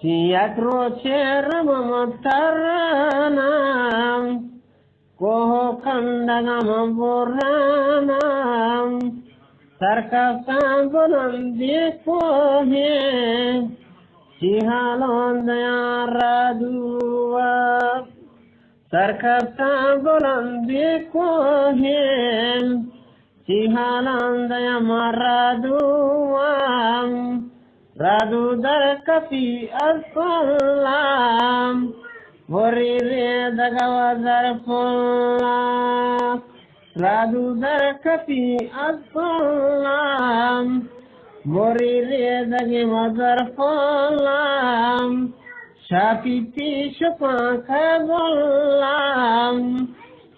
چی یک روچے رمم ترانم، کوہ و کنڈگم برانم، سرکفتاں بلندی کوہیں، چی حالان دیاں رادوا۔ سرکفتاں بلندی کوہیں، چی حالان دیاں رادوا۔ رادو در کپی از پلام، وری ریدگ و زر پلام۔ رادو در کپی از پلام، وری ریدگ و زر پلام۔ شاپی پیش پانکہ بلام،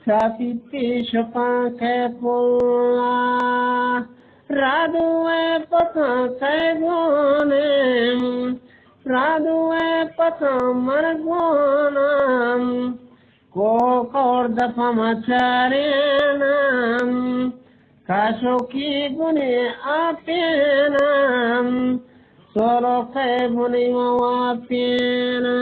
شاپی پیش پانکہ بلام۔ رادوئے پساں کئے گونیں، رادوئے پساں من گوناں، کوہ کور دپ مچاریناں۔ کاشوکی بنی آپیناں، سولوکئے بنی واپیناں۔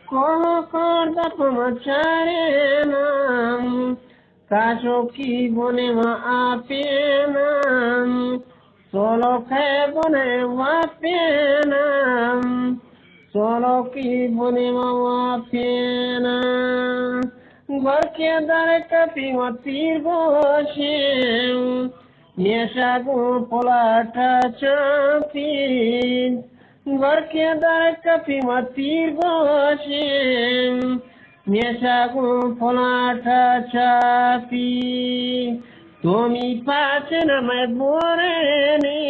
کوہ کور دپ مچاریناں، کاشوکی بنے و آپیناں، سولوکئے بنے واپیناں، سولوکی بنے و واپیناں۔ گورکے در کپی و تیر گوشیں، میشا گوں پلاٹا چاپی۔ گورکے در کپی و تیر گوشیں، میشا گوں پلاٹا چاپی۔ تومی پاچن مئے بورینی،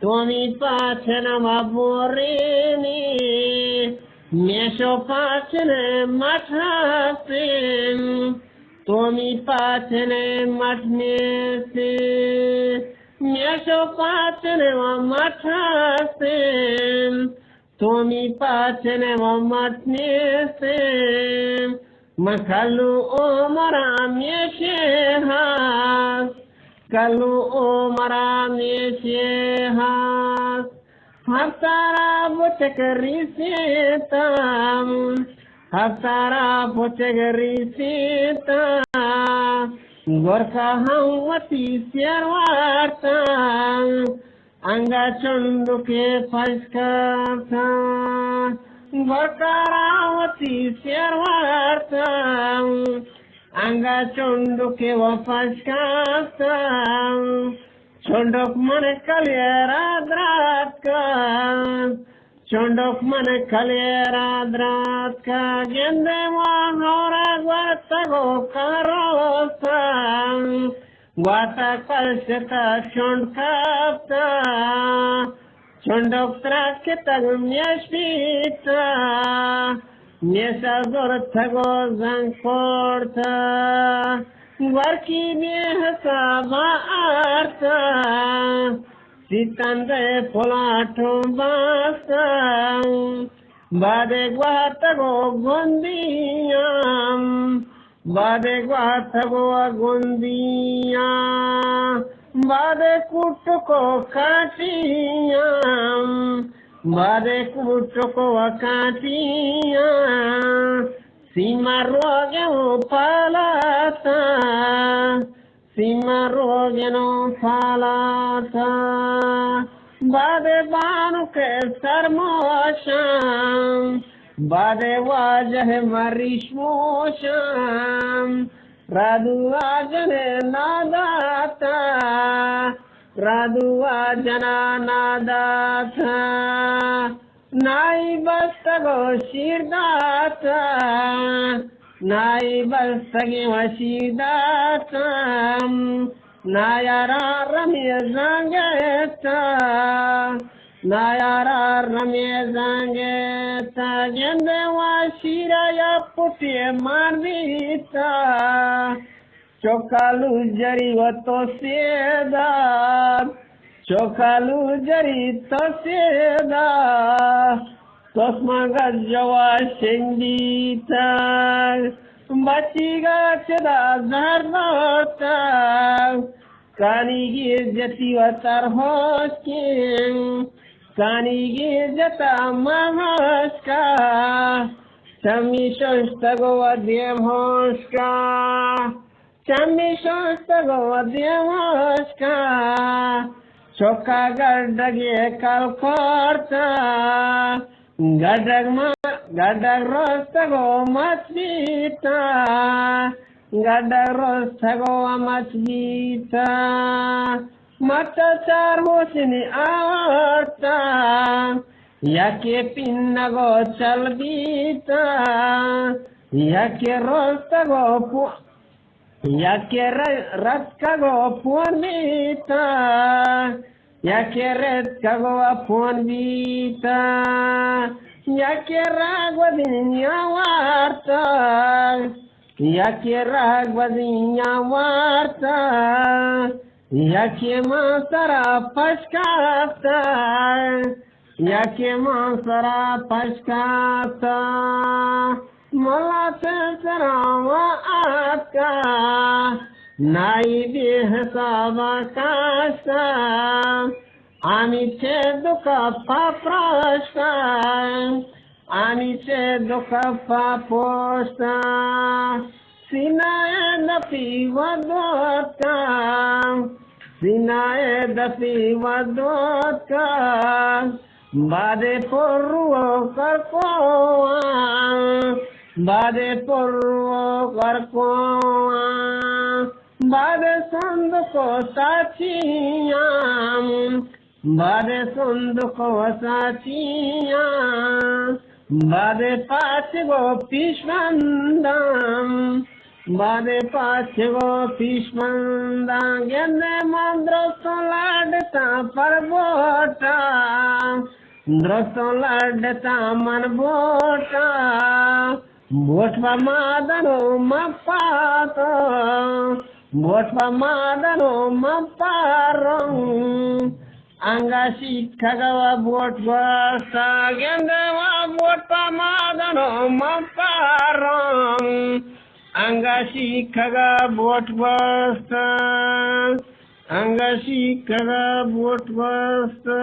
تومی پاچن مئے بورینی، میشو پاچن مٹھاسیں۔ تومی پاچن مٹ نیسیں، میش و پاچن و مٹ ہستیں۔ تومی پاچن و مٹ نیسیں، من کلو عمرا میشے ہست، کلو عمرا میشے ہست۔ ہفتارا بچک ریسیتاں، ہفتارا بچک ریسیتاں، گورکا ہم وتی سیر وارتاں، انگا چنڈکے پشکارتاں، گورکارا وتی سیر وارتاں، انگا چنڈکے و پشکارتاں۔ چنڈک من کلیرا دراتکا، چنڈک من کلیرا دراتکا، گندے ما ہورا گورتگ و کاروسا، گواتا کلشتا چنڈ کپتا۔ چنڈک ترا کتگ میش بیتا، میشا زرتگ و زنگ کرتا، گورکی بے حسابا آرتا، سیتندے پلاٹوں باستا۔ بادے گواتگ و گندیاں، بادے گواتگ و گندیاں، بادے کوٹک و کاٹیاں، بادے کوٹک و کاٹیاں، سیما روگن و پالاتاں، سیما روگن و پالاتاں، بادے بانک سرموشاں، بادے واجہ مریش موشاں، رادو واجن ناداتا، رادو واجنا ناداتا۔ نائی بستگ و شیر داتا، نائی بستگی و شیر داتا، نایارا رمی زنگتا، نایارا رمی زنگتا، گندے و شیرا یا پٹی مان بیتا۔ چو کالو جری و تو سیدا، چو کالو جری تو سیدا، تسمہ گجوا شنگیتگ، بچیگا چدا زہر دورتگ، کانیگی جتی و ترہوشکیں۔ کانیگی جتا مہشکا، چمی ششتگو و دیم ہوشکا، چمی ششتگو و دیم ہوشکا، چکا گڈگی کل کارتا، گڈگ ما، گڈگ رستگو مچ بیتا، گڈگ رستگو مچ بیتا، مچ چار ہوشنی آورتا، یکے پینگو چل بیتا، یکے رستگو پو-، یکے ر-، رتکگو پون بیتا، یکے رتکگو پون بیتا، یکے راگ و دنیا وارتا، یکے راگ و دنیا وارتا، یکے ما سرا پشکاتا، یکے ما سرا پشکاتا، ملا چہ سرا و آتکا، نائی بے حسابا کاشتا، آمی چہ دو کپا پراشتا، آمی چہ دو کپا پوشتا، سینہ دپی و دوتکا، سینہ دپی و دوتکا، بادے پر و کرکواں، بادے پر و کرکواں، بادے صندوق و ساچیاں، بادے صندوق و ساچیاں، بادے پاچگو پیشبنداں، بادے پاچگو پیشبنداں، گندے من درستوں لڈتاں پر بوٹا، درستوں لڈتاں من بوٹا، بوٹ پہ مادنو مپاتو، بوٹ پہ مادنو مپاروں، انگا شیکگا و بوٹ گوستا، گندے و بوٹ پہ مادنو مپاروں، انگا شیکگا بوٹ گوستا، انگا شیکگا بوٹ گوستا۔